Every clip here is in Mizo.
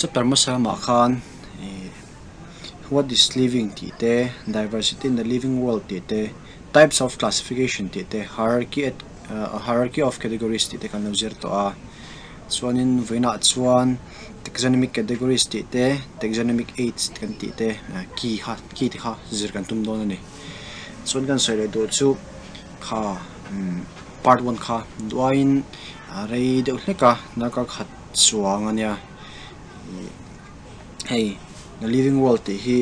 Chapter hmasa lamah khan ih what is living tih te diversity in the living world tih te types of classification tih te hierarchy at hierarchy of categories tih te kan lo zir tawh a chuanin vawiinah chuan taxonomic categories tih te taxonomic aids kan tih te key kha key te kha zir kan tum dawn a ni chuan kan sawi leh duh chu kha umm part one kha duaiin a rei deuh hlek a darkar khat chuang a nia ih hei the living world tih hi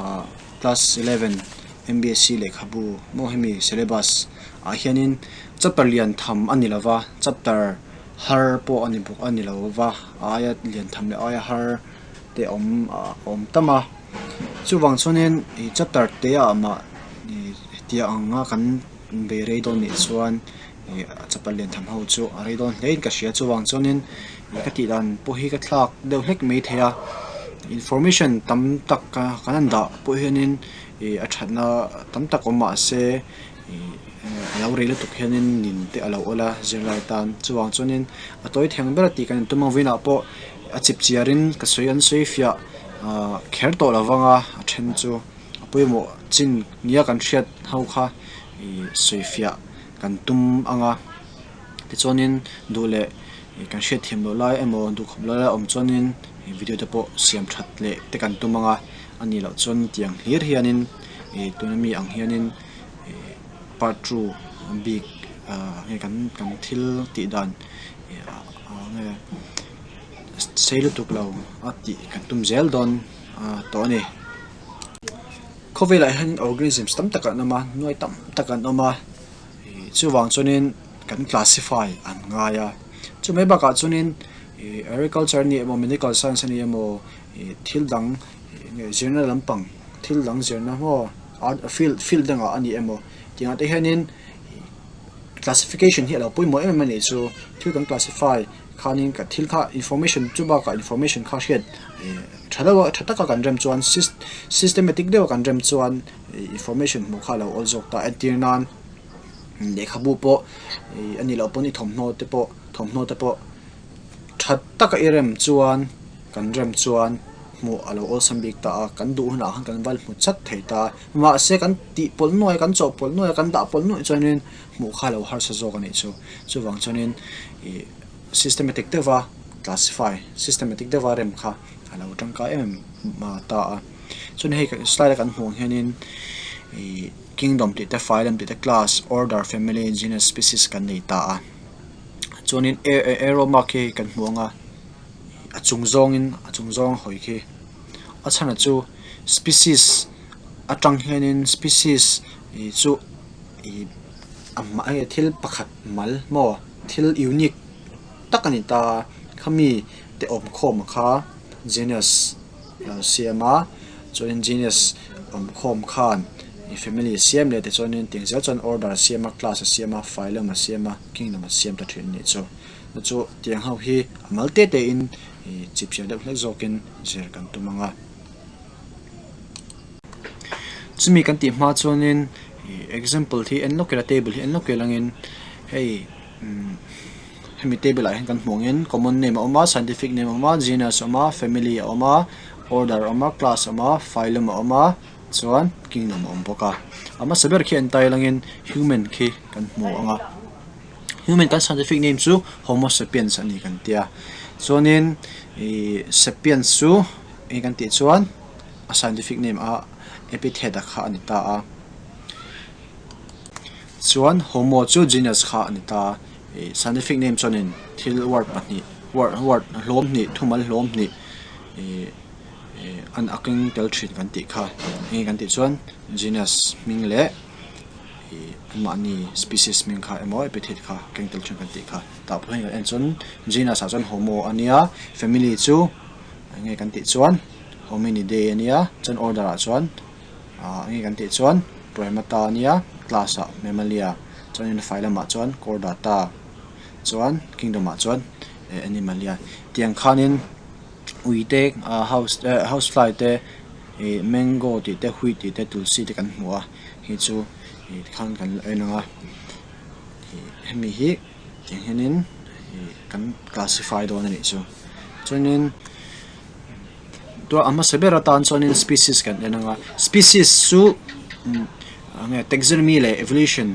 ah class 11 M_B_S_C lehkhabu maw hemi syllabus ah hianin chapter lian tham a ni lova chapter har pawh a ni bawk a ni lo va a aia lian tham leh aia har te awm a awm tam a chuvang chuanin ih chapter te ah mah ih hetiang anga kan bei rei dawn nih chuan ih chapter lian tham ho chu a rei dawn hle in ka hria chuvang chuanin ih ka tih dan pawh hi ka thlak deuh hlek mai thei a information tam tak kan han dah pawh hianin ih a thatna tam tak awm mah se ih a lo rei lutuk hianin nin te a lo awl a zirlai tan chuvang chuanin a tawi theng ber a tih kan intum ang vawiinah pawh a chip chiarin ka sawi an sawi fiah ah kher tawh lo vang a a then chu a pawimawh chin nia kan hriat ho kha ih sawi fiah kan tum ang a tichuanin duh leh ih kan hriat thiam loh lai emaw duh khawp loh lai a awm chuanin ih video te pawh siam that leh te kan tum ang a a nih loh chuan tiang hlir hianin ih tuna mi ang hianin ih part two bik ah nge kan kan thil tih dan ih ah nge sei lutuk lo a tih kan tum zel dawn ah tawh a ni. Khawvelah hian organisms tam tak an awm a nuai tam tak an awm a ih chuvang chuanin kan classify an ngai a chumai bakah chuanin ih agriculture a ni emaw medical science a ni emaw ih thil dang eng nge zirna lampang thil dang zirna maw art field field dangah a ni emaw tiangah te hianin ih classification hi a lo pawimawh em em a nih chu thil kan classify khanin ka thil kha information chu bakah information kha hriat ih tha deuh a tha taka kan rem chuan systematic deuha kan rem chuan ih information hmuh kha a lo awl zawk ta entir nan lehkhabu pawh ih a nih loh pawn i thawmhnaw te pawh thawmhnaw te pawh tha taka i rem chuan kan rem chuan hmuh a lo awlsam bik ta a kan duh hunah khan kan val hmu chat thei ta mahse kan tih pawlh nuai kan chawh pawlh nuai kan dah pawlh nuai chuanin hmuh kha a lo harsa zawk a nih chu chuvang chuanin ih systematic deuha classify systematic deuha rem kha a lo tangkai em em ta a chuan hei slide a kan hmuh ang hianin ih kingdom tih te phylum tih te class order family genus species kan nei ta a chuanin arrow mark hi kan hmu ang a a chung zawngin a chung zawng hawi khi a chhan chu species atang hianin species ih chu ih a hma hei thil pakhat mal maw thil unique tak a ni ta khami te awm khawm kha genus a lo siam a chuanin genus awm khawm khan ih family a siam leh tichuanin tiang zel chuan order a siam a class a siam a phylum a siam a kingdom a siam ta thin a nih chu chu tiang ho hi a mal te te in ih chipchiar deuh hlek zawkin zir kan tum ang a. Chumi kan tih hma chuanin ih example hi en lawk ila table hi en lawk ila angin hei umm hemi table ah hian kan hmuh angin common name a awm a scientific name a awm a genus a awm a family a awm a order a awm a class a awm a phylum a awm a chuan kingdom a awm bawk a a hmasa ber khi en ta ila angin human khi kan hmu ang a human kan scientific name chu homo sapiens a ni kan tia chuanin ih sapiens chu. Eng kan tih chuan a scientific name a epithet a kha a ni ta a chuan homo chu genus kha a ni ta a ih scientific name chuanin thil word pahnih word word hlawm hnih thumal hlawm hnih ih ih an a keng tel thin kan tih kha eng kan tih chuan genus hming leh ih anmahni species hming kha emaw epithet kha keng tel thin kan tih kha tah pawh hian kan en chuan genus ah chuan homo a nia family chu. Eng nge kan tih chuan Hominidae a nia chuan order ah chuan ah eng nge kan tih chuan Primata a nia class ah Mammalia chuanin phylum ah chuan Chordata chuan kingdom ah chuan Animalia tiang khanin ui te ah house eh house fly te ih mango tih te wheat tih te tulsi te kan hmu a hei chu ih tikhan kan en ang a ih hemi hi. Tiang hianin ih kan classify dawn a nih chu. Chuanin. Tua a hmasa ber atan chuanin species kan en ang a, species chu eng nge taxonomy leh evolution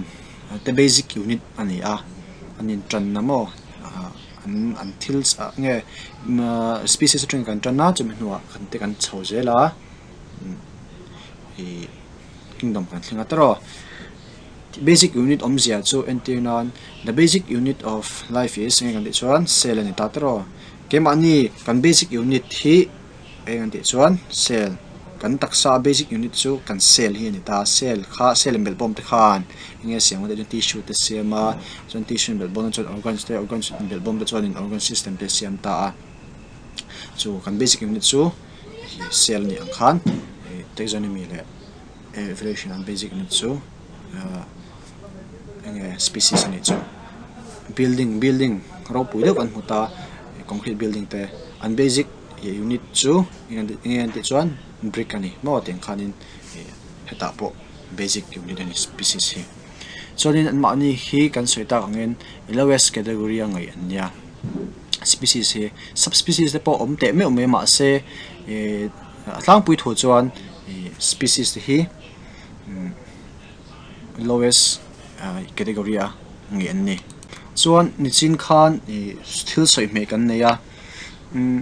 te basic unit a ni a, an intanna maw an an thil nge species atangin kan tan a chumi hnuah kan te kan chho zel a ih kingdom kan thleng a tawrh aw. Basic unit awmzia chu entir nan the basic unit of life is eng kan tih chuan cell a ni ta tawrh aw. Keimahni kan basic unit hi eng an tih chuan cell kan taksa a basic unit chu kan cell hi a ni ta cell kha cell in belhbawm te khan eng nge siam ang tih chuan tissue te siam a chuan tissue in belhbawm te chuan organs te organs in belhbawm te chuan in organ system te a siam ta a chu kan basic unit chu cell a nih ang khan ih taxonomy leh evolution an basic unit chu eng nge species a nih chu building building ropui deuh kan hmu ta concrete building te an basic unit chu eng nge an tih chuan brick a ni maw tiang khanin ih hetah pawh basic unit a ni species hi chuanin anmahni hi kan sawi tak angin lowest category a ngaih an nia species hi subspecies te pawh awm teh meuh mai mahse ih a tlangpui thu chuan ih species te hi lowest category a ngaih an ni chuan nichin khan ih thil sawi hmeh kan nei a umm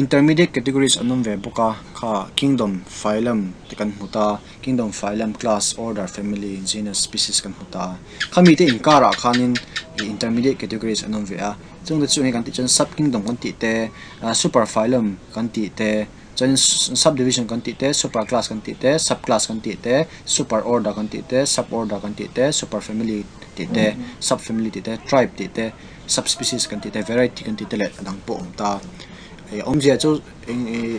intermediate categories an awm ve bawk a kha kingdom phylum te kan hmu ta kingdom phylum class order family genus species kan hmu ta khami te inkarah khanin ih intermediate categories an awm ve a chungte chu eng kan tih chuan sub kingdom kan tih te ah super phylum kan tih te chuanin sub division kan tih te super class kan tih te sub class kan tih te super order kan tih te sub order kan tih te super family tih te sub family tih te tribe tih te sub species kan tih te variety kan tih te leh a dang pawh a awm ta ih awmzia chu eng ih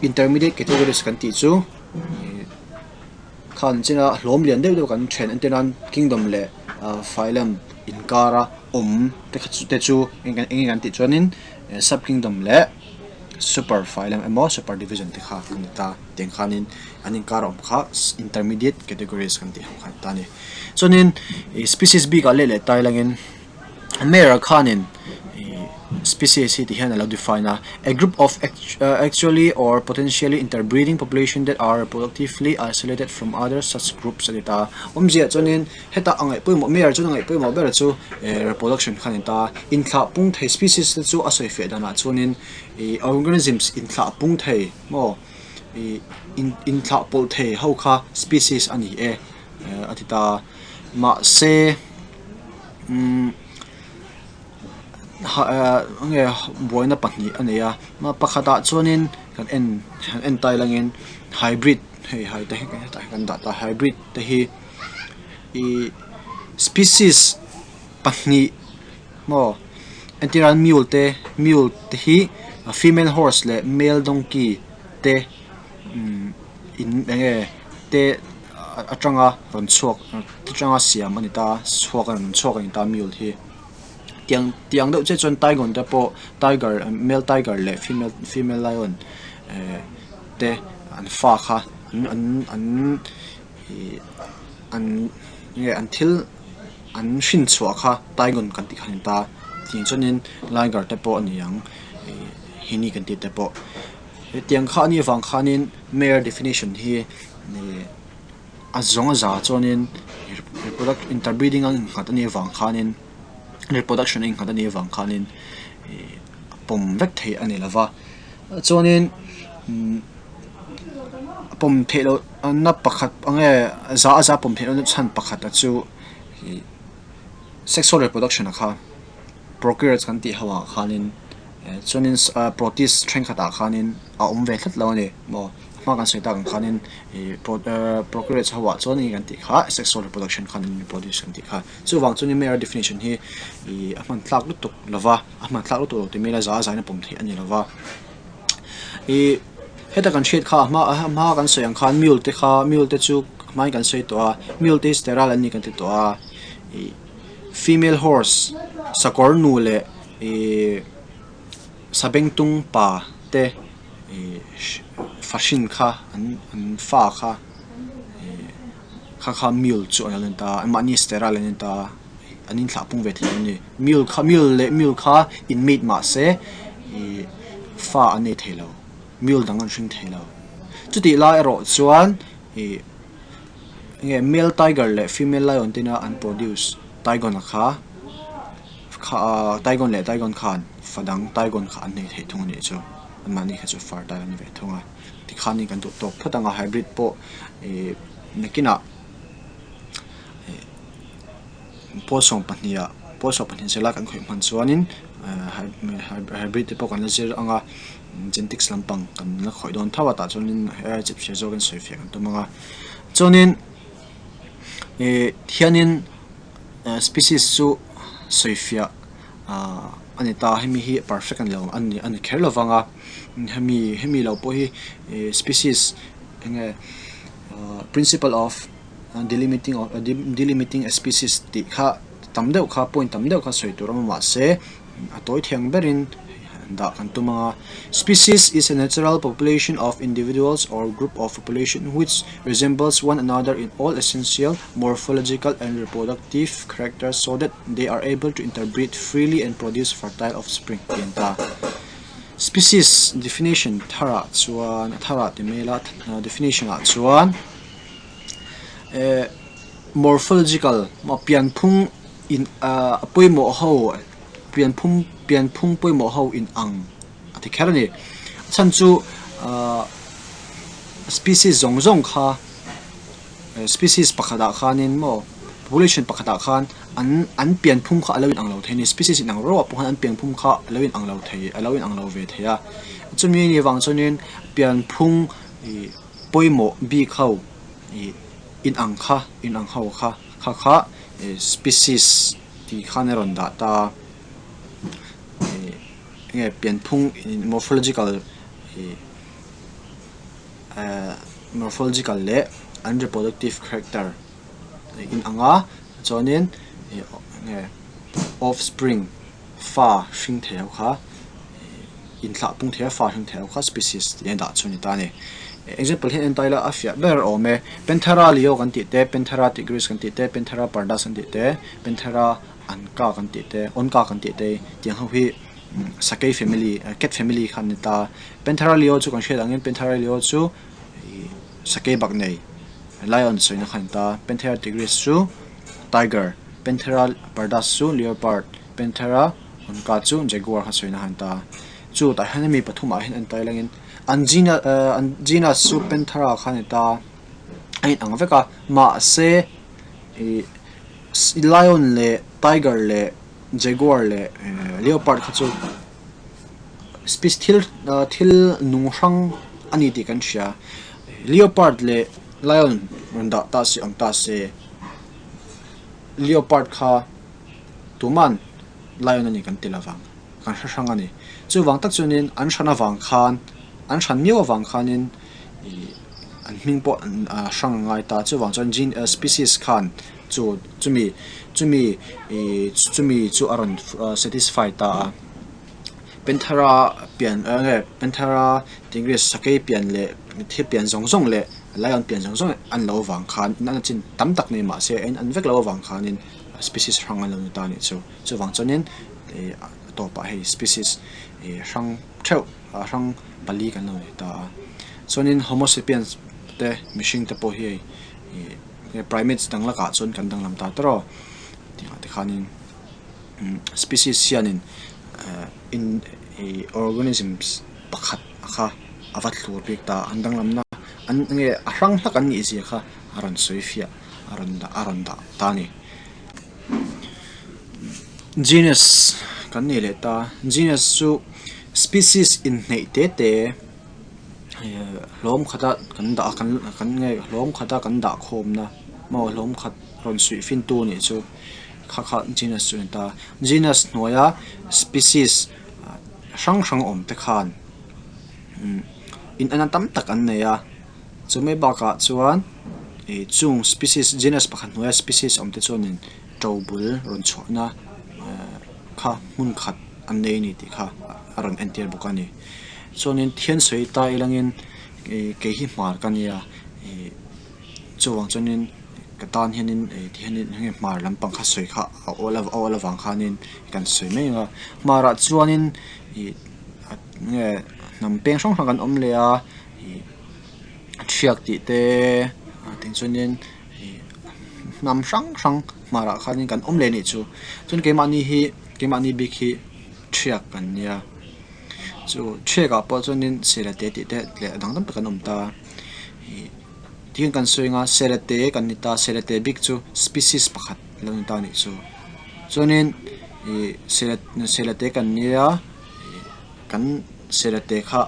intermediate categories kan tih chu ih khan china hlawm lian deuh deuh kan then entir nan kingdom leh ah phylum inkara awm te kha te chu eng nge kan tih chuanin sub kingdom leh super phylum emaw super division te kha an ni ta tiang khanin an inkar awm kha intermediate categories kan tih ang kha a ni ta a ni chuanin ih species bikah leh leh tai langin Mayor khanin ih species hi ti hian a lo define a a group of actually or potentially interbreeding population that are reproductively isolated from other such groups a ti ta awmzia chuanin heta a ngaih pawimawh mayor chuan a ngaih pawimawh ber chu eh reproduction kha a ni ta inthlah pung thei species te chu a sawi feh danah chuanin ih organisms inthlah pung thei maw ih inthlah pawlh thei ho kha species a ni e a ti ta mahse. Umm enge buaina pahnih a nei a pakhatah chuanin kan en han en tai langin hybrid hei hai te hi hetah hian kan dah ta hybrid te hi ihh species pahnih maw entir nan mule te mule te hi female horse leh male donkey te umm in enge te. Atanga rawn chhuak atanga siam a ni ta chhuak a rawn chhuak a ni ta mule hi tiang tiang deuh chiah chuan tigon te pawh tiger male tiger leh female female lion eh te an fa kha an an an ih an nge an thil an hrin chhuah kha tigon kan tih kha a ni ta tiang chuanin liger te pawh a ni ang ih hini kan tih te pawh hetiang kha a nih avang khanin mare definition hi. A zawng a za chuanin reproduct interbreeding a innghat anih avang khanin reproduction a innghat anih avang khanin ih a pawm vek theih a ni lo va chuanin umm a pawm theih loh na pakhat eng nge za a za pawm theih lohna chhan pakhat a chu ih sexual reproduction a kha prokaryotes kan tih ho ah khanin chuanin protist thenkhatah khanin a awm ve tlat lo a ni maw. Hma kan sawi tak ang khanin ih prokaryotes ho ah chuan eng kan tih kha sexual reproduction khan an reproduce kan tih kha. Chuvang chuanin male definition hi ih a hman tlak lutuk lova a hman tlak lutuk lo tih mela za a zaina pawm theih a ni lova. Ih heta kan hriat kha hma hma kan sawi ang khan mule te kha mule te chu hmain kan sawi tawh a mule te hi sterile an ni kan ti tawh a ih female horse sakawr nu leh ih sabengtung pa te. Ih fahrin kha an an fa kha ih kha kha mule chu an lo ni ta a mahni sterile an ni ta a an inthlah pung ve thei a ni mule kha mule leh mule kha in mate mahse ih fa an nei thei lo. Mule dang an hring thei lo. Chutih lai erawh chuan ih enge male tiger leh female lion te ina an produce tigon a kha kha tigon leh tigon khan fa dang tigon kha an nei theih thung a nih chu anmahni kha chu fertile an ni ve thung a tikhanin kan duh tawk phawt ang a hybrid pawh ih nakinah ih pawl sawm pahnih ah pawl 12 zela kan khawih hman chuanin hybrid te pawh kan la zir ang a genetics lampang kan la khawih dawn tho a tah chuanin hei chip chhiar zawkin sawi fiah kan tum ang a chuanin ih hianin species chu sawi fiah ah a ni ta hemi hi perfect a ni lo a ni a ni kher lo vang a hemi hemi lo pawh hi ih species eng nge ah principle of delimiting of delimiting a species tih kha tam deuh kha point tam deuh kha sawi tur a awm a mahse a tawi thiang berin dah kan tum ang a species is a natural population of individuals or group of population which resembles one another in all essential morphological and reproductive characters so that they are able to interbreed freely and produce fertile offspring tih an ta species definition tharah chuan a tharah ti mai ila definition ah chuan. Eh morphological maw pianphung in ah a pawimawh ho pianphung pianphung pawimawh ho in ang a ti kher a ni a chhan chu ah species zawng zawng kha species pakhat ah khanin maw population pakhat ah khan an an pianphung kha a lo in ang lo thei a ni species in ang ro ah pawh khan an pianphung kha a lo in ang lo thei a lo in ang lo ve thei a chumi anih vang chuanin pianphung ih. Pawimawh bik ho ih inang kha inang ho kha kha kha ih species tih khan a rawn dah ta ih enge pianphung morphological ih eh morphological leh an reproductive character inang a chuanin ih enge offspring fa hring thei ho kha ih inthlah pung thei a fa hring thei ho kha species tih a dah chu a ni ta a ni. Example hian en ta ila a fiah ber awm e Panthera leo kan tih te Panthera tigris kan tih te Panthera pardus kan tih te Panthera anka kan tih te onka kan tih te tiang ho hi sakei family cat family kha an ni ta. Panthera leo chu kan hriat angin Panthera leo chu ih sakei bak nei lion sawina kha a ni ta. Panthera tigris chu tiger Panthera pardus chu leopard Panthera onka chu jaguar kha sawina kha a ni ta. Chu tah hian hemi pathumah hian en ta ila angin an genus eh an genus chu Panthera kha a ni ta a inang vek a mahse ih lion leh tiger leh jaguar leh eh leopard kha chu species thil thil nung hrang a ni tih kan hria leopard leh lion rawn dah ta se awm ta se leopard kha tuman lion a ni kan ti lo vang. Kan hre hrang a ni. Chuvang tak chuanin an hran avang khan, an hran miau avang khanin ih an hming pawh a hrang a ngai ta. Chuvang chuan gene species khan chu chumi chumi ih chumi chu a rawn satisfy ta a. Panthera pian eng nge Panthera tigris sakei pian leh thil pian zawng zawng leh lion pian zawng zawng an lo avang khan an chin tam tak nei mahse a in an vek lo avang khanin species hrang an lo ni ta a nih chu. Chuvang chuanin ih a tawpah hei species ih hrang theuh ah hrang pali kan lo nei ta a chuanin homo sapiens te mihring te pawh hi hei ih primates dang lakah chuan kan danglam ta tawrh aw tih ah te khanin species hianin eh in ih organisms pakhat a kha a va thlur bik ta an danglamna an enge a hrang hlak an nih zia kha a rawn sawi fiah a rawn dah a rawn dah ta a ni. Genus kan nei leh ta genus chu species inhneih te te hlawm khata kan dah a kan kan nge hlawm khata kan dah khawmna maw hlawm khat rawn suih fin tu anih chu kha kha genus chu a ni ta genus hnuaia species hrang hrang awm te khan in en a tam tak an nei a. Chumi bakah chuan ih chung species genus pakhat hnuaia species awm te chuanin to bul rawn chhuahna eh kha hmun khat an nei a ni tih kha a rawn entir bawk a ni. Chuanin thian sawi ta ilangin ih kei hi hmar ka nia ih chuvang chuanin ka tan hianin ih ti hianin eng nge hmar lampang kha sawi kha a awl a awl avang khanin kan sawi mai ang a hmarah chuanin ih. Nge hnam peng hrang hrang kan awm leh a ih thiak tih te tin chuanin ih hnam hrang hrang hmarah khanin kan awm leh anih chu chuan keimahni hi keimahni bik hi thiak kan nia chu thiak ah pawh chuanin sela te tih te leh a dang tam tak an awm ta ih tin kan sawi anga sela te kan ni ta sela te bik chu species pakhat a lo ni ta anih chu chuanin ih sela sela te kan nia. Kan serate kha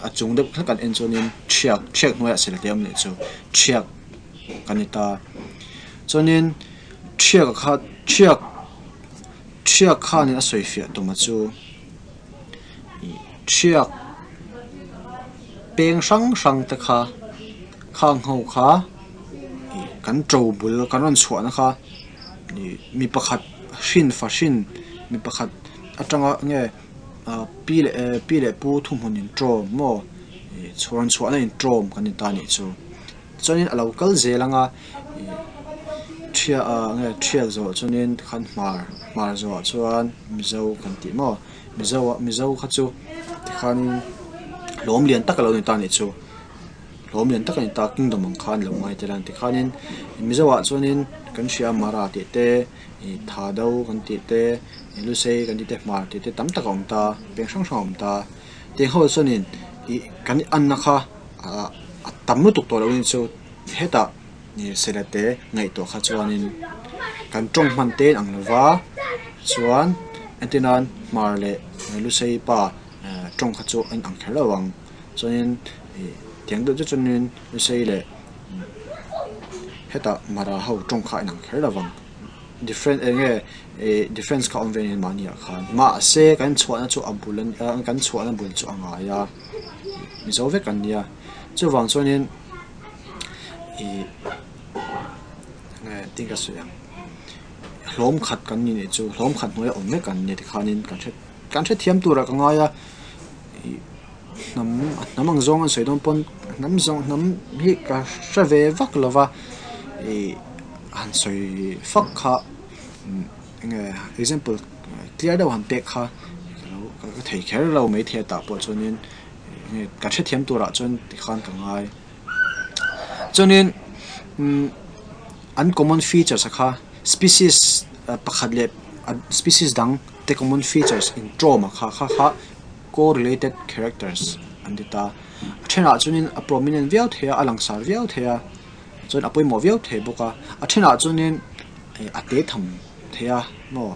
a chung deuh hlek an en chuanin ṭhiak ṭhiak hnuaiah serate a awm leh chu ṭhiak kan ni ta. Chuanin ṭhiak kha ṭhiak ṭhiak khanin a sawi fiah tum a chu ih ṭhiak peng hrang hrang te kha khang ho kha ih kan ṭo bul kan rawn chhuahna kha ih mi pakhat hrin fahrin mi pakhat atanga nge pi leh pi leh pu thuhmun in tawm maw ih chhuan chhuahna in tawm kan ni ta anih chu chuanin a lo kal zel anga ih thiah ah nge thiat zawh chuanin tikhan hmar hmar zawhah chuan mizo kan tih maw mizo ah mizo kha chu tikhanin hlawm lian tak a lo ni ta anih chu hlawm lian tak a ni ta kingdom ang khan lo ngai tel a tikhanin mizo ah chuanin kan hria mara tih te. Ih tha do kan tih te ih lusei kan tih te hmar tih te tam tak a awm ta peng hrang hrang a awm ta tiang ho chuanin ih kan anna kha ah a tam lutuk tawh lo a ni chu hetah ih sele te ngaihtuah kha chuanin kan tawng hman te ang lova chuan entir nan hmar leh lusei pa tawng kha chu a inang kher lo ang chuanin ih tiang deuh chu chuanin lusei leh hetah mara ho tawng kha a inang kher lo vang. Different eng nge ih difference kha a awm ve nen mahni ah khan mahse kan chhuahna chu a bul a nia kan chhuahna bul chu a ngai a mizo vek an nia chuvang chuanin ih eng nge tin ka sawi ang hlawm khat kan ni nih chu hlawm khat hnuaia awm vek an nia tikhanin kan hre kan hrethiam turah ka ngai a ih hnam a hnam ang zawng an sawi dawn pawn hnam zawng hnam hi ka hre ve vak lo va ih han sawi fak kha eng nge example clear deuh han pek kha ka lo ka thei kher lo maithei a tah pawh chuanin eng nge ka hrethiam turah chuan tikhan ka ngai chuanin umm an common features a kha species pakhat leh species dang te common features inṭawm a kha kha kha. Correlated characters an ti ta. A thenah chuanin a prominent viau thei a, a langsar viau thei a, chuan a pawimawh viau thei bawk a. A thenah chuanin ih a te tham thei a maw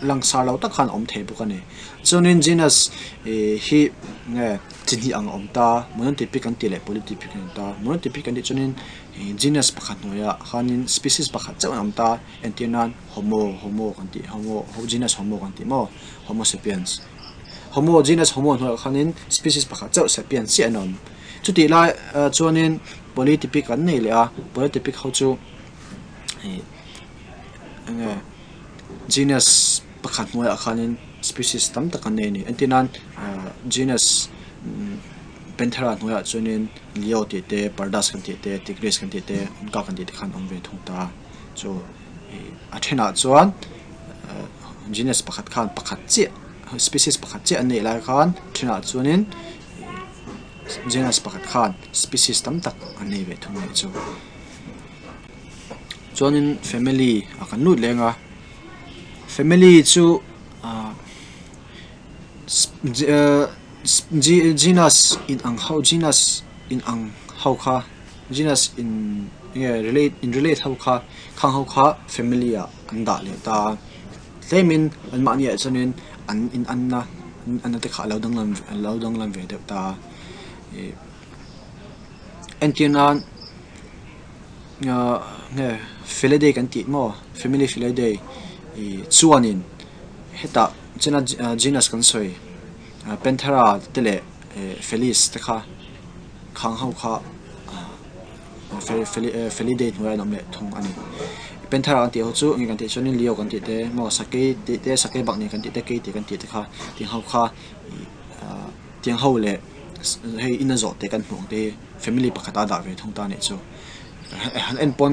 langsar lo tak khan a awm thei bawk a ni. Chuanin genus ih hi nge chi hnih ang a awm ta, monotypic an tih leh polytypic an ti ta. Monotypic an tih chuanin ih genus pakhat hnuaiah khanin species pakhat chauh an awm ta, entir nan homo homo kan tih homo genus homo kan tih maw homo sapiens. Homo genus Homo hnuaiah khanin species pakhat chauh sapiens chiah an awm. Chutih lai chuanin polytypic an nei leh a, polytypic ho chu ih eng nge genus pakhat hnuaiah khanin species tam tak an nei a ni. Entir nan genus Panthera hnuaiah chuanin Leo tih te, Pardus kan tih te, Tigris kan tih te, Onca kan tih te khan an awm ve thung ta. Chu ih a thenah chuan genus pakhat khan pakhat chiah species pakhat chiah an neih lai khan thenah chuanin genus pakhat khan species tam tak an nei ve thung a nih chu. Chuanin family a kan lut leng a, family chu ah genus in ang ho genus in ang ho kha genus in eng nge relate in relate ho kha khang ho kha family ah an dah leh ta a tlemin an mahni ah chuanin an in anna an anna te kha a lo danglam a lo danglam ve deuh ta a ih entir nan ahh nge felidae kan tih maw family felidae ih chuanin hetah chena genus kan sawi panthera te leh felis te kha. Khang ho kha Felidae hnuaiah an awm leh thung a ni. Panthera kan tih ho chu eng kan tih chuanin Leo kan tih te maw sakei tih te sakei bakne kan tih te kei tih kan tih te kha tiang ho kha tiang ho leh hei ina zawh te kan hmuh ang te hi family pakhat a dah ve thung ta a nih chu. Han en pawn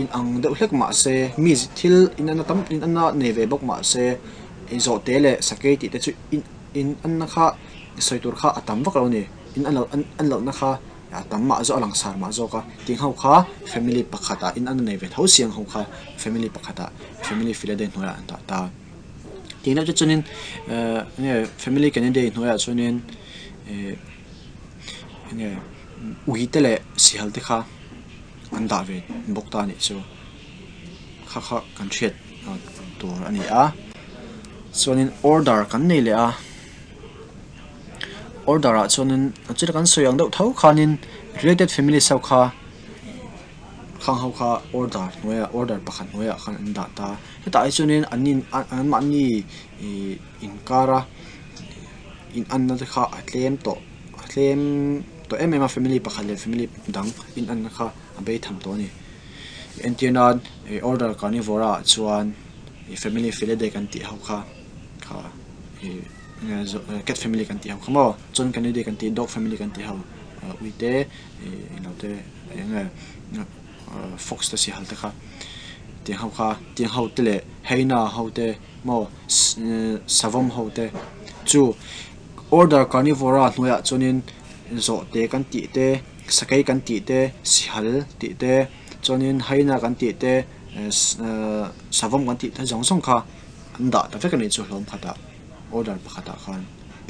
inang deuh hlek mah se mi thil inanna tam inanna nei ve bawk mah se zawhte leh sakei tih te chu in. in anna kha sawi tur kha a tam vak lo a ni in an loh an lohna kha a tam mah zawk a langsar mah zawk a tih ho kha family pakhatah in an nei ve tho si ang ho kha family pakhatah family Felidae hnuaiah an dah ta. Tihna te chuanin ehh enge family Canidae hnuaiah chuanin ehh enge ui te leh sihal te kha an dah ve bawk ta a nih chu kha kha kan hriat tur a ni a chuanin order kan nei leh a order ah chuanin chuta kan sawi ang deuh tho khanin related families ho kha khang ho kha order hnuaiah order pakhat hnuaiah khan an dah ta hetah hi chuanin an in an mahni ih inkara in anna te kha a tlem tawh a tlem tawh em em a family pakhat leh family dang in anna kha a bei tham tawh a ni entir nan ih order carnivora ah chuan ih family felidae kan tih ho kha kha ih cat family kan tih ho kha maw chuan canidae kan tih dog family kan tih ho ui te ih englo te eng nge fox te sihal te kha tiang ho kha tiang ho te leh hyena ho te maw savawm ho te chu order carnivora hnuaiah chuanin zawhte kan tih te sakei kan tih te sihal tih te chuanin hyena kan tih te savawm kan tih te zawng zawng kha an dah ta vek a nih chu hlawm khatah order pakhatah khan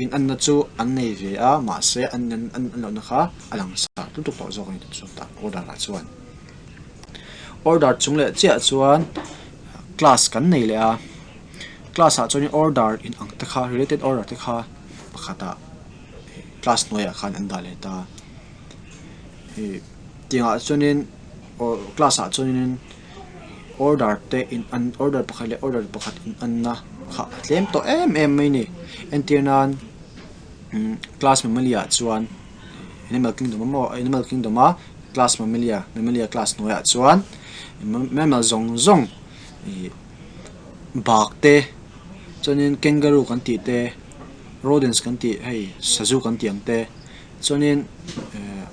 in anna chu an nei ve a mahse an an lohna kha a lang sar lutuk tawh zawk a ni chutah order ah chuan order chung leh chiah chuan class kan nei leh a class ah chuan order in ang te kha related order te kha pakhatah class hnuaiah khan an dah leh ta ih tiangah chuanin aw class ah chuanin order te in an order pakhat leh order pakhat in anna kha a tlem tawh em em mai a ni entir nan umm class mammalia ah chuan animal kingdom emaw animal kingdom a class mammalia mammalia class hnuaiah chuan mammal zawng zawng ih bak te chuanin kangaroo kan tih te rodents kan tih hei sazu kan tih ang te chuanin ehh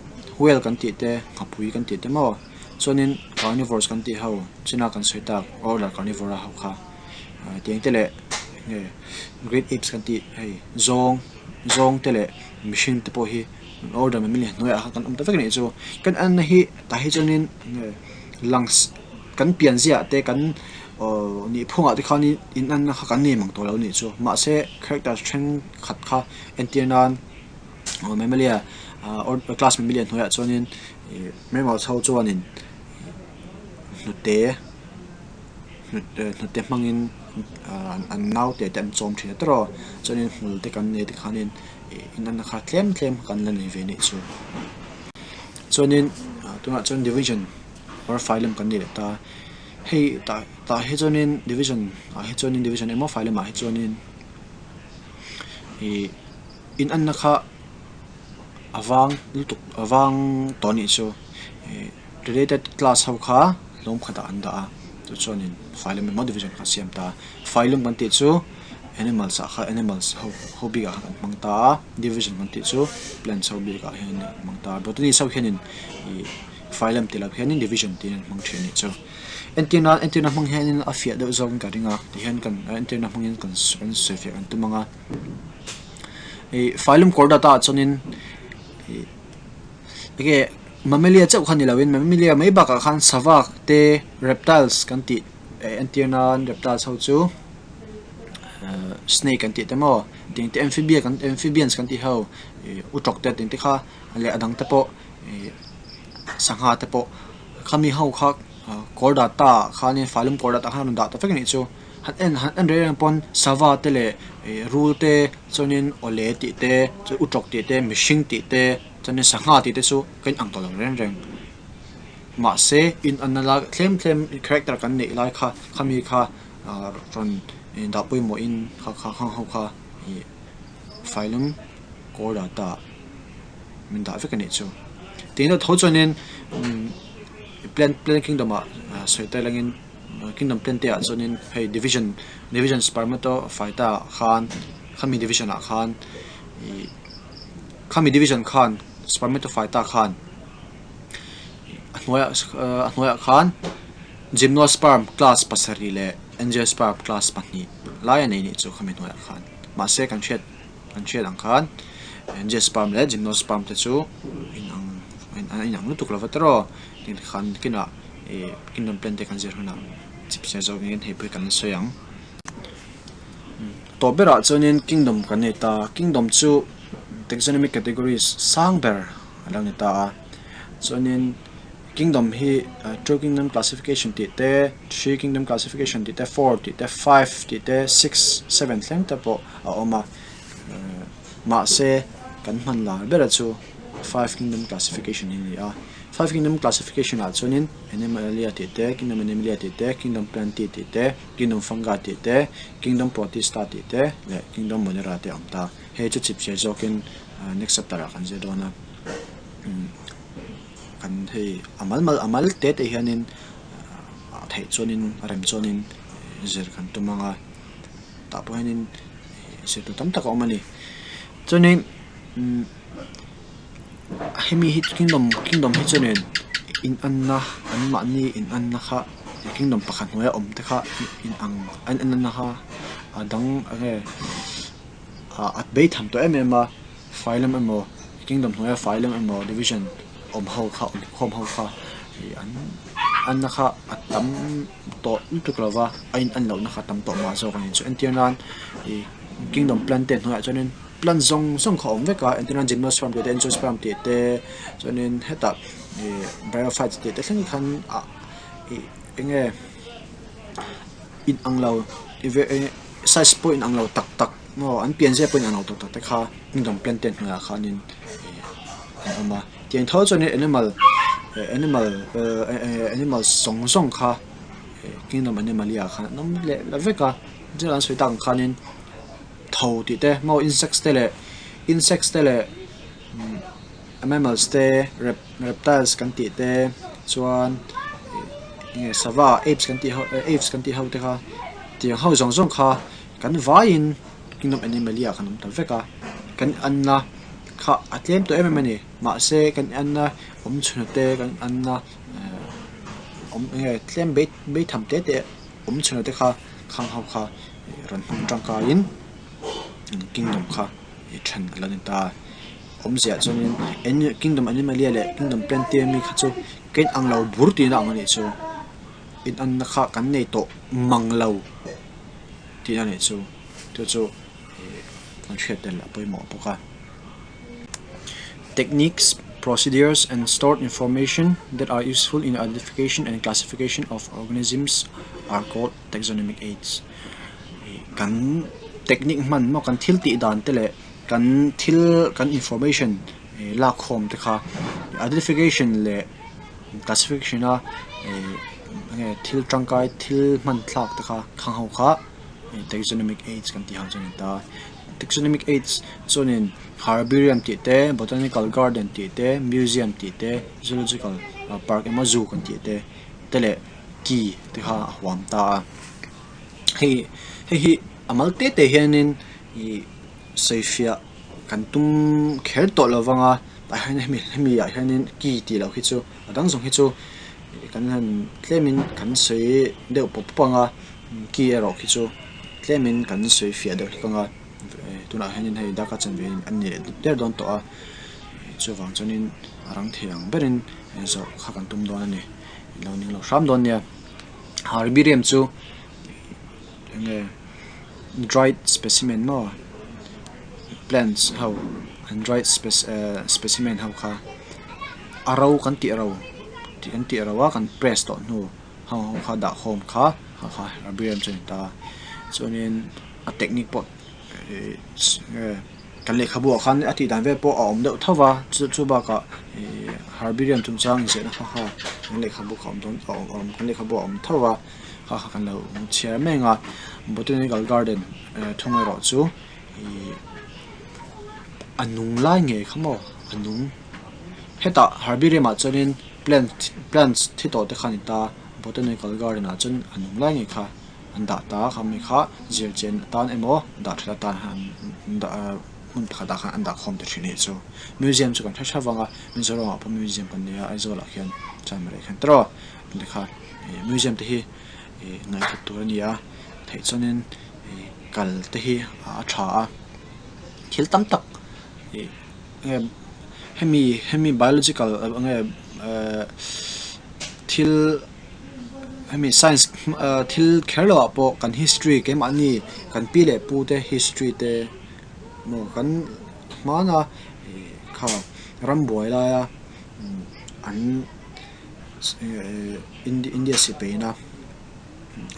whale kan tih te nghapui kan tih te maw chuanin carnivores kan tih ho china kan sawi tak order carnivora ho kha tiang te leh nge great apes kan tih hei zawng zawng te leh mihring te pawh hi order mammalia hnuaiah khan kan awm ta vek a nih chu kan enna hi tah hi chuanin nge lungs kan pian ziah te kan aww nihphungah te khanin inanna kha kan nei mang tawh lo a nih chu mahse character thenkhat kha entir nan aw mammalia ah class mammalia hnuaiah chuanin ih mammals ho chuanin hnute hnute hmangin ah an naute te an chawm thin a tawrh aw chuanin hmul te kan nei te khanin ih inanna kha tlem tlem kan la nei ve a nih chu chuanin tunah chuan division or phylum kan nei leh ta hei tah tah hi chuanin division ah hi chuanin division emaw phylum ah hi chuanin ih inanna kha a vang lutuk a vang tawh a nih chu ih related class ho kha hlawm khatah an dah a chu chuanin phylum emaw division kha a siam ta a phylum kan tih chu animals ah kha animals ho ho bikah khan an hmang ta a division kan tih chu plants ho bikah hian an hmang ta a botanist ho hianin ih phylum tih loh hianin division tiin an hmang thin a nih chu entirna entirna hmang hianin a fiah deuh zawkin ka ring a tihian kan entirna hmangin kan sawi fiah kan tum ang a ih phylum chordata ah chuanin ih enge mammalia chauh kha ni loin mammalia mai bakah khan sava te reptiles kan tih entir nan reptiles ho chu ahh snake kan tih te maw tiang te amphibia kan amphibians kan tih ho ih utawk te tiang te kha leh a dang te pawh ih sangha te pawh khami ho kha chordata ah khanin phylum chordata ah khan a rawn dah ta vek a nih chu. Han en han en reng reng pawn sava te leh ih rul te chuanin awle tih te chuan utawk tih te mihring tih te chuanin sangha tih te chu ka inang tawh lo reng reng mahse inanna lai thlem thlem character kan neih lai kha khami kha ah rawn dah pawimawhin kha kha khang ho kha ih phylum chordata min dah vek a nih chu tin a tho chuanin umm plant plant kingdom ah sawi tel angin. Kingdom Plant te ah chuanin hei division division spermatophyta ah khan khami division ah khan ih khami division khan spermatophyta khan a hnuaiah a hnuaiah khan gymnosperm class pasarih leh angiosperm class pahnih lai a nei nih chu khami hnuaiah khan mahse kan hriat. Kan hriat ang khan angiosperm leh gymnosperm te chu inang an inang lutuk lo va tawrh aw khan kinah ih kingdom plant te kan zir hunah chipchiar zawk in hei pawh hi kan la sawi ang. Tawp berah chuanin kingdom kan nei ta kingdom chu taxonomic categories sang ber a lo ni ta a chuanin kingdom hi two kingdom classification tih te three kingdom classification tih te four tih te five tih te six seven thleng te pawh a awm a mahse kan hman lar ber chu five kingdom classification hi a ni a five kingdom classification ah chuanin animalia tih te kingdom animalia tih te kingdom plantae tih te kingdom fungi tih te kingdom protista tih te leh kingdom monera te a awm ta hei chu chipchiar zawkin next chapter ah kan zir dawn a kan hei a mal mal a mal te te hianin a theih chuanin a rem chuanin zir kan tum ang a tah pawh hianin zir tur tam tak a awm a ni chuanin umm hemi hi kingdom kingdom hi chuanin in anna an mahni in anna kha kingdom pakhat hnuaia awm te kha in ang an en anna kha a dang eng nge ah a bei tham tawh em em a phylum emaw kingdom hnuaia phylum emaw division awm ho kha awm khawm ho kha ih an anna kha a tam tawh lutuk lo va a in an lohna kha a tam tawh mah zawk a ni chu entir nan ih kingdom plant te hnuaiah chuanin plant zawng zawng kha a awm vek a entir nan gymnosperm tih te angiosperm tih te chuanin hetah ih bryophytes tih te thleng khan ah ih eng nge in ang lo size pawh in ang lo tak tak maw an pianzia pawh in ang lo tak tak te kha kingdom plant te hnuaiah khanin ih an awm a tiang tho chuanin animal animal animal zawng zawng kha kingdom animalia ah khan an awm leh la vek a chuan an sawi tak ang khanin tho tih te maw insects te leh insects te leh mammals te reptiles kan tih te chuan eng nge sava apes kan tih ho apes kan tih ho te kha tiang ho zawng zawng kha kan vaiin kingdom animalia ah kan awm ta vek a kan anna kha a tlem tawh em em a ni mahse kan anna awm chhun te kan anna ehh awm eng nge tlem bei bei tham te te awm chhun te kha khang ho kha rawn hmang tangkaiin kingdom kha then a lo ni ta. Awmziah chuanin kingdom animalia leh kingdom plantae ami kha chu ka inang lo bur tihna ang a nih chu inanna kha kan nei tawh mang lo tihna a nih chu chu chu kan hriat tel a pawimawh bawk a. Techniques, procedures and stored information that are useful in identification and classification of organisms are called taxonomic aids. Kan technique hman maw kan thil tih dan te leh kan thil kan information ih lak khawm te kha identification leh classification a ih enge thil tangkai thil hman thlak te kha khang ho kha taxonomic aids kan tih ang chu a ni ta taxonomic aids chuanin herbarium tih te botanical garden tih te museum tih te zoological park emaw zoo kan tih te te leh key te kha a huam ta a hei hei hi a mal te te hianin ih sawifiah kan tum kher tawh lo vang a tah hian hemi hemi ah hianin key tih loh hi chu a dang zawng hi chu kan han tlemin kan sawi deuh pawp pawp ang a key erawh khi chu tlemin kan sawi fiah deuh hlek ang a tunah hianin hei darkar chanve a ni leh der dawn tawh a chuvang chuanin a rang thei ang berin zawh kha kan tum dawn a ni lo ning lo hram dawn nia herbarium chu eng nge dried specimen maw plants ho an dried specimen ho kha a ro kan tih ro tih kan tih ro a kan press tawh hnu ho ho kha dah khawm kha kha kha herbarium chu a ni ta chuanin a technique pawh ih kan lehkhabu ah khan a tih dan vel pawh a awm deuh tho va chu chu bakah ih herbarium chungchang inziahna kha kha kan lehkhabu kha a awm dawn a awm kan lehkhabu a awm tho va kha kha kan lo chhiar mek a botanical garden thung erawh chu ih a nung lai ngei kha maw a nung hetah herbarium ah chuanin plant plants thi tawh te kha a ni ta botanical garden ah chuan a nung lai ngei kha an dah ta a khami kha zir chen atan emaw dah that atan han an dah hmun pakhat ah khan an dah khawm ta thin a nih chu museum chu kan hre hreuh vang a Mizoram ah pawh museum kan nei a Aizawl ah khian chuan reh khan tawrh a ti kha ih museum te hi ih ngaihthlat tur a ni a theih chuanin ih kal te hi a tha a. Thil tam tak ih nge hemi hemi biological nge ehh thil hemi science ah thil kher loh ah pawh kan history keimahni kan pi leh pu te history te maw kan hmana ih kha rambuai laia an India sipai ina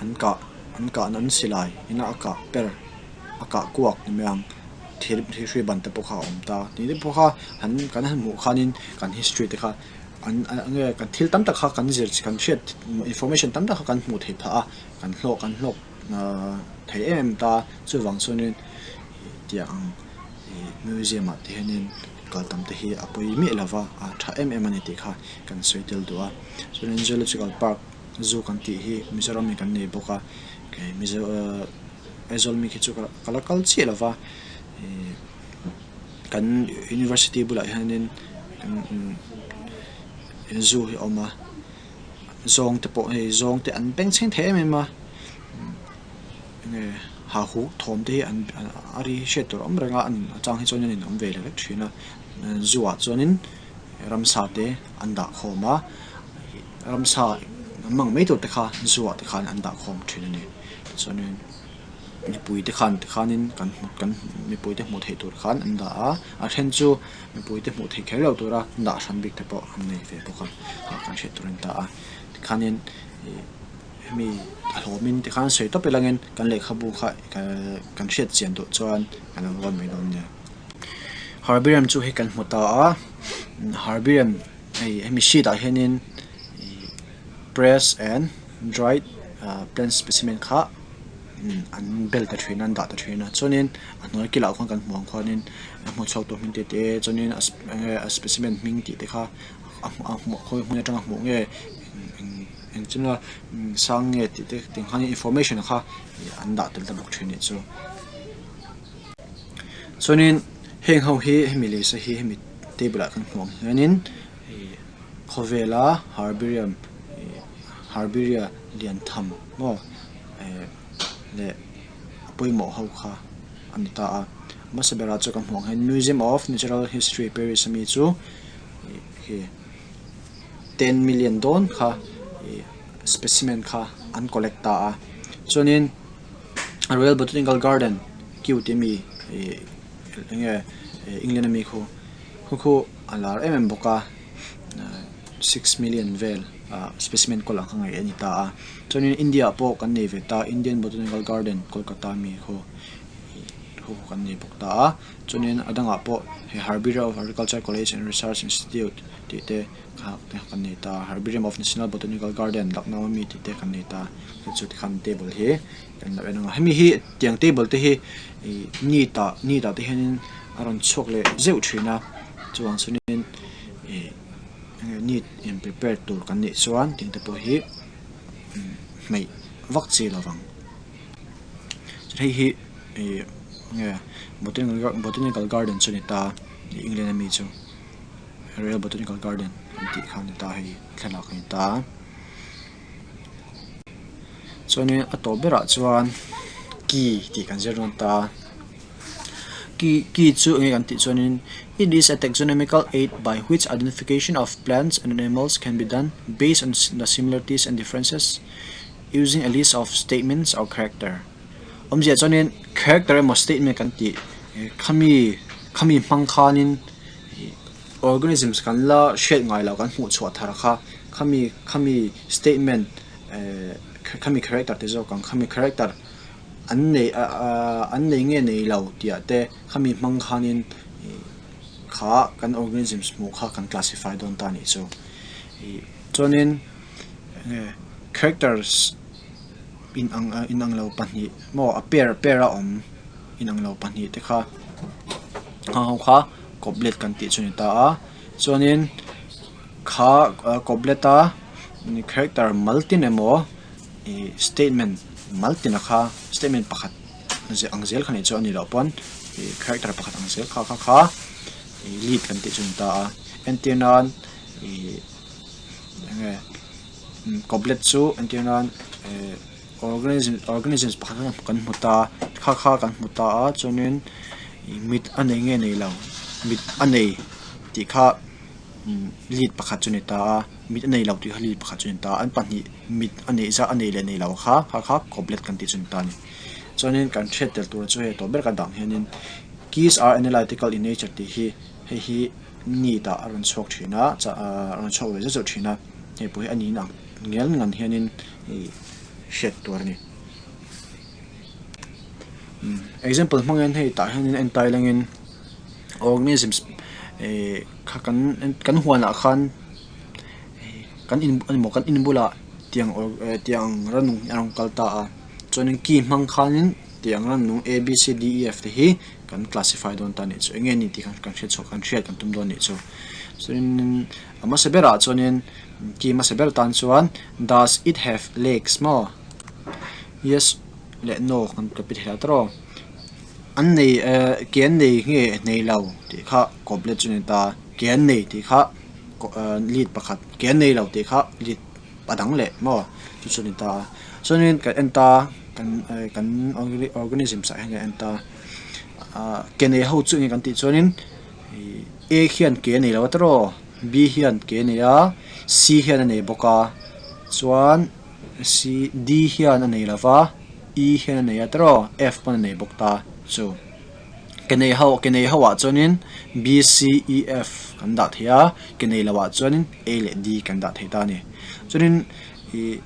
an kah an kahna an silai ina a kah per a kah kuak ni mai ang thil thil ban te pawh kha a awm ta tih te pawh kha han kan han hmuh khanin kan history te kha an eng nge kan thil tam tak kha kan zir kan hriat information tam tak kha kan hmuh theih phah a kan hlawk kan hlawk ahh thei em em ta chuvang chuanin tiang ang ih museum ah te hianin kal tam te hi a pawi miah lo va a tha em em a ni tih kha kan sawi tel duh a chuanin zoological park zoo kan tih hi Mizoram in kan nei bawk a Mizo ahh Aizawl mi khi chu ka la kal chiah lo va ih kan university bulah hianin zoo hi a awm a zawng te pawh hei zawng te an bengchheng thei em em a enge hahuk thawm te hi an a ri hriat tur a awm reng a a chang hi chuan an in awm ve leh vek thin a zoo ah chuanin ramsa te an dah khawm a ramsa an mang mai tur te kha zoo ah te khan an dah khawm thin a ni tichuanin mipui te khan tikhanin kan hmu kan mipui te hmuh theih tur khan an dah a a then chu mipui te hmuh theih kher loh tura dah hran bik te pawh an nei ve bawk a kha kan hriat tur a ni ta a tikhanin ih hemi a hlawmin tikhan sawi tawp ilangin kan lehkhabu kha kan hriat chian duh chuan kan lo rawn mai dawn nia. Herbarium chu hei kan hmu ta a herbarium hei hemi sheet ah hianin ih press and dried ah plant specimen kha an bel ta thin a an dah ta thin a chuanin a hnuai kilah khuan kan hmuh ang khuanin a hmu chhuak tur hming te te chuanin a enge a specimen hming tih te kha a hmuh a hmuh khawi hmun atanga hmuh nge eng eng chunga sang nge tih te tiang khanin information kha an dah tel ta bawk thin a nih chu. Chuanin heng ho hi hemi lehsa hi hemi table ah kan hmuh ang hianin ih khawvela herbarium ih herbaria lian tham maw eh leh a pawimawh ho kha a ni ta a hmasa berah chuan kan hmuh ang hian museum of natural history Paris ami chu ih khi ten million dawn kha ih specimen kha an collect ta a chuanin. Royal Botanical Garden Kew tih ami ih eng nge England ami khu khu khu a lar em em bawk a six million vel ah specimen kawl ang kha ngaih a ni ta a chuanin India ah pawh kan nei ve ta Indian Botanical Garden Kolkata ami khu ih khu khu kan nei bawk ta a chuanin a dangah pawh hei Herbarium of Agriculture College and Research Institute tih te kha te kan nei ta Herbarium of National Botanical Garden Lucknow ami tih te kan nei ta chu chu tikhan table hi kan lo en ang a hemi hi tiang table te hi ih neat ah neat ah te hianin a rawn chhuak leh zeuh thin a chuvang chuanin ih enge neat in prepare tur kan nih chuan tiang te pawh hi hmeih vak chi lovang hei hi ih enge botanical garden chu a ni ta England ami chu. Royal Botanical Garden an tih kha a ni ta hei thlalak a ni ta chuanin a tawp berah chuan key tih kan zir dawn ta key key chu eng nge kan tih chuanin it is a taxonomical aid by which identification of plants and animals can be done based on the similarities and differences using a list of statements or character awmzia chuanin character emaw statement kan tih khami khami hmang khanin. Organisms kan la hriat ngai loh kan hmuh chhuah thar kha khami khami statement eh khami character te zawk ang khami character an nei ah an nei nge nei lo tih ah te khami hmang khanin ih kha kan organisms hmuh kha kan classify dawn ta anih chu ih chuanin enge characters inang inang lo pahnih maw a pair pair a awm. Inang lo pahnih te kha hang ho kha goblet kan tih chu a ni ta a chuanin kha goblet a character mal tin emaw ih statement mal tin a kha statement pakhat ang zel kha nih chu a nih loh pawn ih character pakhat ang zel kha kha kha ih lead kan tih chu a ni ta a entir nan ih eng nge goblet chu entir nan ih. Organism organisms pakhat kha kan hmu ta kha kha kan hmu ta a chuanin Mit a nei nge nei lo mit a nei tih kha lead pakhat chu a ni ta a mit a nei lo tih kha lead pakhat chu a ni ta a an pahnih mit a neih zat a nei leh nei lo kha kha kha kawp let kan tih chu a ni ta a ni chuanin kan hriat tel tur chu hei tawh ber kan dah ang hianin keys are analytical in nature tih hi hei hi neat ah a rawn chhuak thin a a rawn chhuak ve zeuh zeuh thin a hei pawh hi a niin ang ngial ngan hianin ih hriat tur a ni. Example hmangin hei tah hianin en tai langin organisms eh kha kan kan huanah khan kan in emaw kan in bulah tiang eh tiang ranung hi a rawn kal ta a chuanin key hmang khanin tiang ranung a b c d e f te hi kan classify dawn ta a nih chu eng nge ni tih kha kan hriat chhuah kan hriat kan tum dawn a nih chu chuanin a hmasa berah chuanin key hmasa ber tan chuan does it have legs maw yes leh no kan ka pe thei lo tawrh aw an nei eh ke an nei nge nei lo tih kha kawp let chu a ni ta ke an nei tih kha lead pakhat ke an nei lo tih kha lead a dang leh maw chu chu a ni ta a chuanin kan en ta kan eh kan organism ah hian kan en ta ah ke nei ho chu eng nge kan tih chuanin ih a hian ke a nei lo a tawrh aw b hian ke a nei a c hian a nei bawk a chuan. C D hian a nei lova, E hian a nei a tiraw, F pawn a nei bawk ta chu. Ke nei ho ke nei ho ah chuanin B C E F kan dah thei a, ke nei lo ah chuanin A leh D kan dah thei ta a ni. Chuanin ih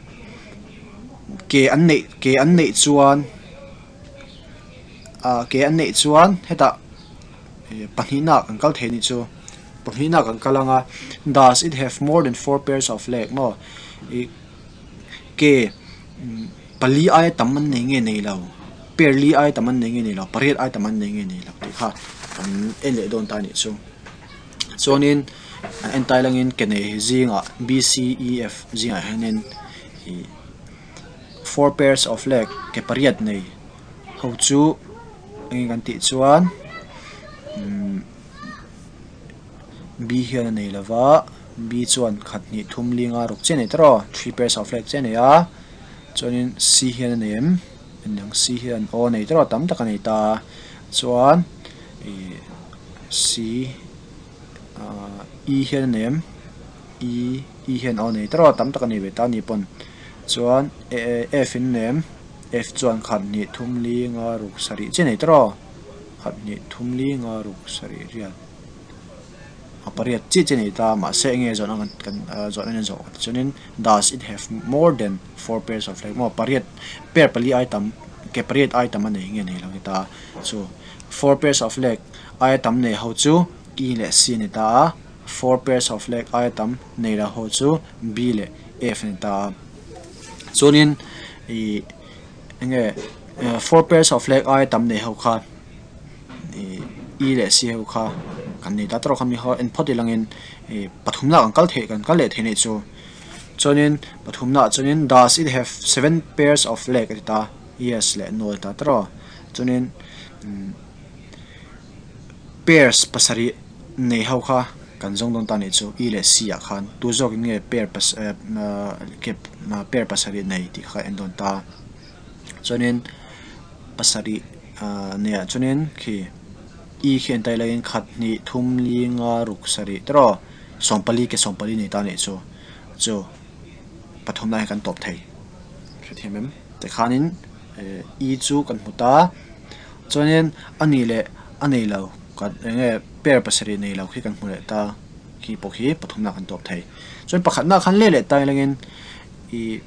ke an neih ke an neih chuan ah ke an neih chuan hetah ih pahnihna ah kan kal thei a nih chu. Pahnihna ah kan kal ang a, does it have more than four pairs of leg maw ih ke pali aia tam an nei nge nei lo pair li aia tam an nei nge nei lo pariat aia tam an nei nge nei lo tih kha kan en leh dawn ta a nih chu chuanin an en tai langin ke nei zingah b c e f zingah hianin ih four pairs of leg ke pariat nei ho chu eng nge kan tih chuan umm. B hian a nei lo va, B chuan khat hnih thum li nga ruk chiah a nei tawrh aw, three pairs of leg chiah a nei a, chuanin C hian a nei em? Eng C hian aw a nei tawrh aw tam tak a nei ta a, chuan ih C ah E hian a nei em? E E hian aw a nei tawrh aw tam tak a nei ve ta a ni pawn, chuan F in a nei em? F chuan khat hnih thum li nga ruk sarih chiah a nei tawrh aw. Khat hnih thum li nga ruk sarih riat a pariat chiah chiah a ni ta mahse enge zawhna kan kan zawhna hian zawh chuanin does it have more than four pairs of leg maw pariat pair pali ai tam ke pariat ai tam a nei nge nei lo ni ta chu four pairs of leg aia tam nei ho chu E leh C a ni ta a four pairs of leg aia tam nei lo ho chu B leh F a ni ta a chuanin ih enge four pairs of leg aia tam nei ho kha ih E leh C ho kha kan nei ta tawk a mi ho en phawt ilangin ih pathumna kan kal theih kan kal leh theih anih chu chuanin pathumna ah chuanin does it have seven pairs of leg a ti ta yes leh no a ti ta tawk a chuanin umm pairs pasarih nei ho kha kan zawng dawn ta anih chu E leh C ah khan tu zawkin nge pair pair pasarih nei tih kha en dawn ta. Chuanin pasarih ah neiah chuanin khi e khi an tai laiin khat hnih thum li nga ruk sarih tawrh aw sawmpali ke sawmpali nei ta anih chu chu pathum lai kan tawp thei hrethiam em tikhanin eh e chu kan hmu ta chuanin a nih leh a nei lo kan eng nge pair pasarih nei lo khi kan hmu leh ta khi pawh khi pathum lah kan tawp thei chuan pakhatna khan leh leh ta ilangin ih.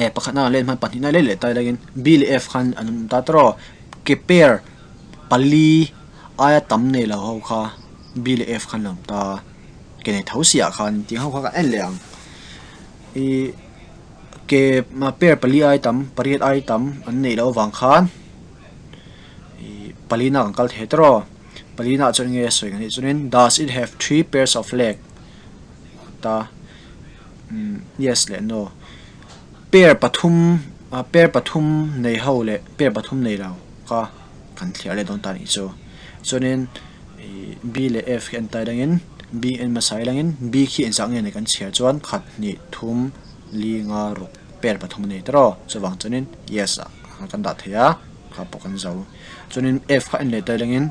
Eh pakhatna ah let hman pahnihna leh leh tai laiin B leh F khan an awm ta tawrh aw ke pair pali aia tam nei lo ho kha B leh F khan an awm ta ke nei tho si ah khan tih ho kha kan en leh ang ih ke pair pali aia tam pariat aia tam an neih loh avang khan ih palina kan kal thei tawrh aw palina ah chuan enge a sawi kan tih chuanin does it have three pairs of leg ta. Umm yes leh no pair pathum ah pair pathum nei ho leh pair pathum nei lo kha kan thliah leh dawn ta anih chu chuanin ih b leh f khi an tai dangin b en hmasa ilangin b khi engzah nge nei kan chhiar chuan khat hnih thum li nga ruk pair pathum a nei tawrh aw chuvang chuanin yes ah kan dah thei a. kha pawh kan zo. Chuanin F kha en leh ta ilangin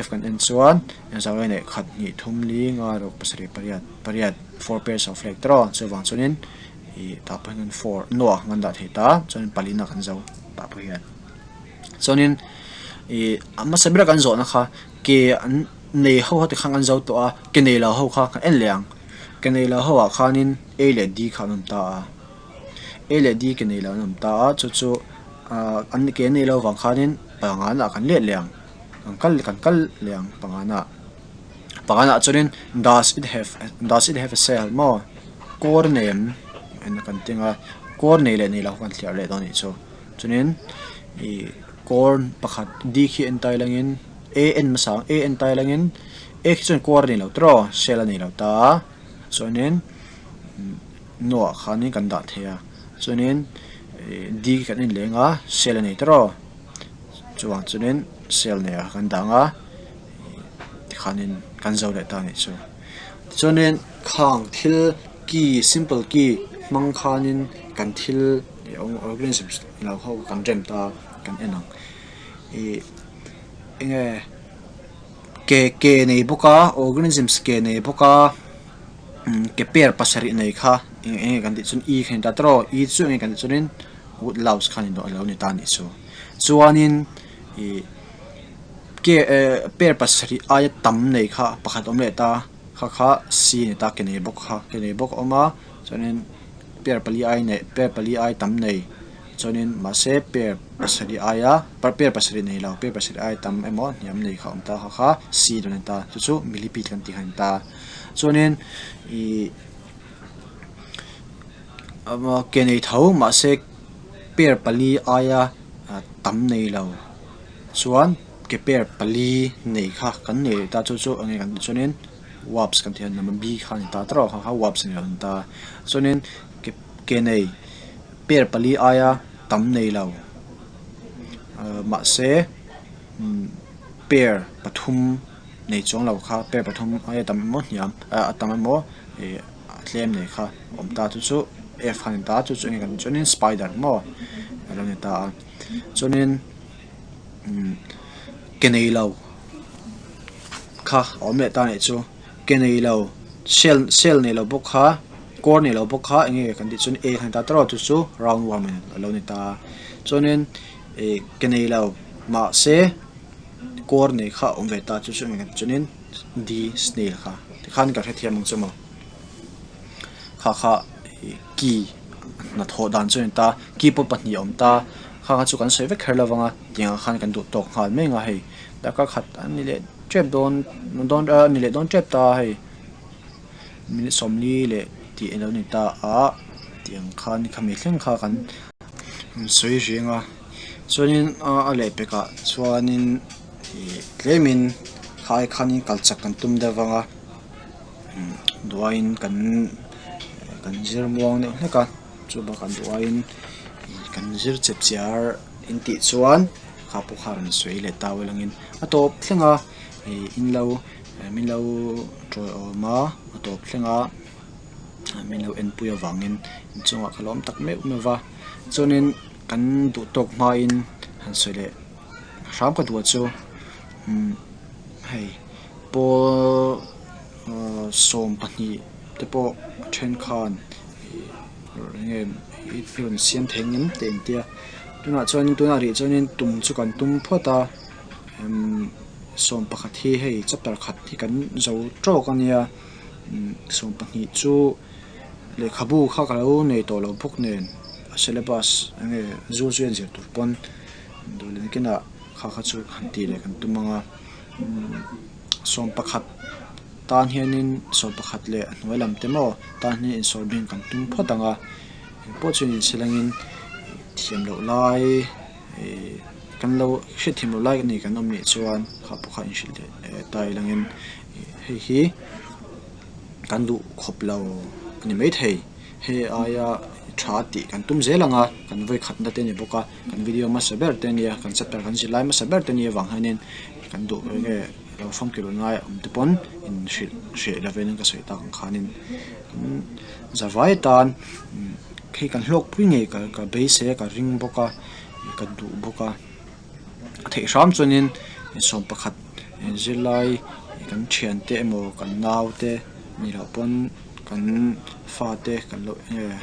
F kan en chuan engzah nge leh khat hnih thum li nga ruk pasarih pariat pariat four pairs of leg tawh chuvang chuanin ih tah pawh hian four nuah kan dah thei ta chuanin palina kan zo tah pawh hian. Chuanin ih a hmasa ber a kan zawhna kha ke an nei ho ho tikhan kan zo tawh a ke nei lo ho kha kan en leh ang ke nei lo ho ah khanin A leh D kha an awm ta a A leh D ke nei lo an awm ta a chu chu ah an ke nei lo vang khanin pangana ah kan let leh ang kan kal kan kal leh ang pangana ah pangana ah chuanin does it have does it have a cell maw kawr nei em kan ti ang a kawr nei leh nei lo kha kan thliar leh dawn a nih chu. Chuanin ih kawr pakhat D khi en tai langin A en hmasa ang A en tai langin A khi chuan kawr a nei lo tawh shell a nei lo ta a chuanin nuah khanin kan dah thei a chuanin ih D khi kan en leng a shell a nei tawh chuvang chuanin shell nei ah kan dah ang a tikhanin kan zo leh ta a nih chu tichuanin khang thil key simple key hmang khanin kan thil. Organisms lo ho kan rem ta kan en ang ih enge ke ke nei bawk a organisms ke nei bawk a ke pair pasarih nei kha eng enge kan tih chuan e kha a ni ta tawh e chu enge kan tih chuanin wood louse kha a lo ni ta a nih chu chuanin ih ke eh pair pasarih aia tam nei kha pakhat a awm leh ta kha kha c a ni ta ke nei bawk kha ke nei bawk a awm a chuanin. Pair pali ai nei pair pali ai tam nei chuanin mahse pair pasarih aia pair pasarih nei lo pair pasarih ai tam emaw hniam nei kha a awm ta kha kha c dawn a ni ta chu chu millipede kan tih kha a ni ta chuanin ihh ke nei tho mahse pair pali aia tam nei lo chuan ke pair pali nei kha kan nei leh ta chu chu eng nge kan tih chuanin. Wasp kan tih a number B kha a ni ta tawrh a kha wasp a ni lo a ni ta chuanin ke ke nei pair pali aia tam nei lo ahh mahse umm pair pathum nei chuang lo kha pair pathum aia tam emaw hniam ah a tam emaw ih a tlem nei kha a awm ta chu chu F kha a ni ta chu chu eng nge kan tih chuanin spider maw a lo ni ta a chuanin umm ke nei lo. Kha a awm leh ta nih chu ke nei lo shell shell nei lo bawk kha kawr nei lo bawk kha eng nge kan tih chuan a kha ni ta tawrh chu chu round worm a lo ni ta chuanin ih ke nei lo mahse kawr nei kha a awm ve ta chu chu eng nge kan tih chuanin d snail kha tikhan ka hrethiam ang chu maw kha kha ih key hnathawh dan chu a ni ta key pawh pahnih a awm ta kha kha chu kan sawi vek kher lo vang a tiang ah khan kan duh tawk nghal mai ang a hei. Darkar khat a ni leh tep dawn dawn a ni leh dawn tep ta hei minute sawmli leh tih alo ni ta a tiang khan khami thleng kha kan sawi reng a chuanin a lehpek ah chuanin ih tlemin khai khanin kal chak kan tum deuh vang a duaiin kan kan zir muang deuh hlek a chubakah duaiin kan zir chep chiar intih chuan. Kha pawh kha rawn sawi leh ta vel angin a tawp thleng a ih in lo min lo tawiawm a a tawp thleng a min lo enpui avangin inchungah ka lawm tak meuh meuh va chuanin kan duh tawk hmain han sawi leh hram ka duh chu umm hei pawl 20 te pawh a then khan ih eng nge i rawn siam thei ang em tih a intia. Tunah chuanin tunah rih chuanin tum chu kan tum phawt a umm 11 hi hei chapter khat hi kan zo tawk a nia umm 12 chu lehkhabu kha ka lo nei tawh lo bawk nen a syllabus eng nge zul chu en zir tur pawn duh leh nakinah kha kha chu han tih leh kan tum ang a umm 11 tan hianin 11 leh a hnuai lam te maw tan hian insawr bing kan tum phawt ang a. Engpawh chu ni se langin thiam loh lai ih kan lo hriat thiam loh lai a ni kan awm nih chuan kha pawh kha inhrilh leh ta i langin hei hi kan duh khawp lo a ni maithei hei aia tha tih kan tum zel ang a kan vawi khatna te a ni bawk a kan video hmasa ber te a nia kan chapter kan zir lai hmasa ber te a nih avang hianin kan duh eng nge lo famkil loh lai awm te pawn inhrilh hreh lovin ka sawi tak ang khanin. Zavai tan hei kan hlawkpui ngei ka ka beisei a ka ring bawk a ka duh bawk a. A theih hram chuanin 11 zirlai kan thiante emaw kan naute ni loh pawn kan fate kan lo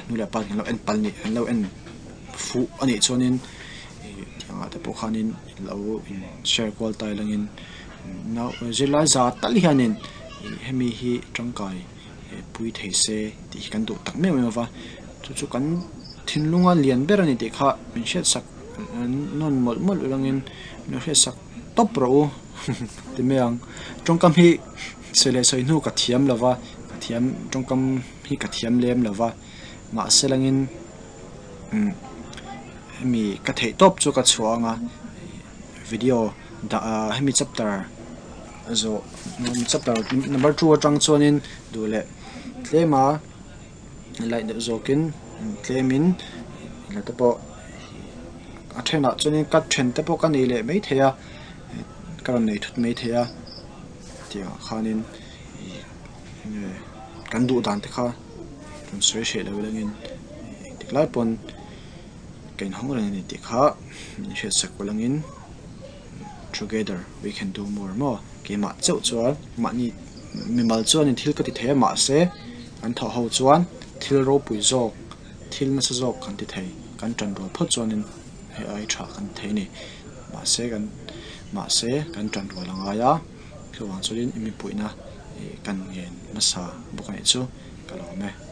nu leh pa kan lo en palh nih an lo en fuh a nih chuanin ih tiangah te pawh khanin lo in share kual ta ilangin nau zirlai za tal hianin ih hemi hi tangkai pui thei se tih hi kan duh tak meuh meuh a chu chu kan thinlunga lian ber a ni tih kha min hriat sak nawn mawlh mawlh ulangin min hriat sak tawp rawh u ti mai ang tawngkam hi sawi leh sawi hnu ka thiam lo va ka thiam tawngkam hi ka thiam lem lo va mahse langin umm hemi ka theih tawp chu ka chhuah ang a video dah ah hemi chapter zawh chapter number 2 atang chuanin duh leh tlem a light deuh zawkin tlemin ila te pawh a thenah chuanin cut then te pawh ka nei leh maithei a ka rawn nei thut maithei a tiang ah khanin ih enge kan duh dan te kha rawn sawi hreh lo langin engtik lai pawn ka inhawng reng a ni tih kha min hriat sak pawh langin together we can do more maw keimah chauh chuan mahni mimal chuanin thil ka ti thei a mahse an thawh ho chuan thil ropui zawk thil nasa zawk kan ti thei kan tan rual phawt chuanin hei ai tha kan ti thei a ni mahse kan mahse kan tan rual a ngai a chuvang chuanin i mipuina ih kan ngen hmasa bawk a nih chu ka lawm e.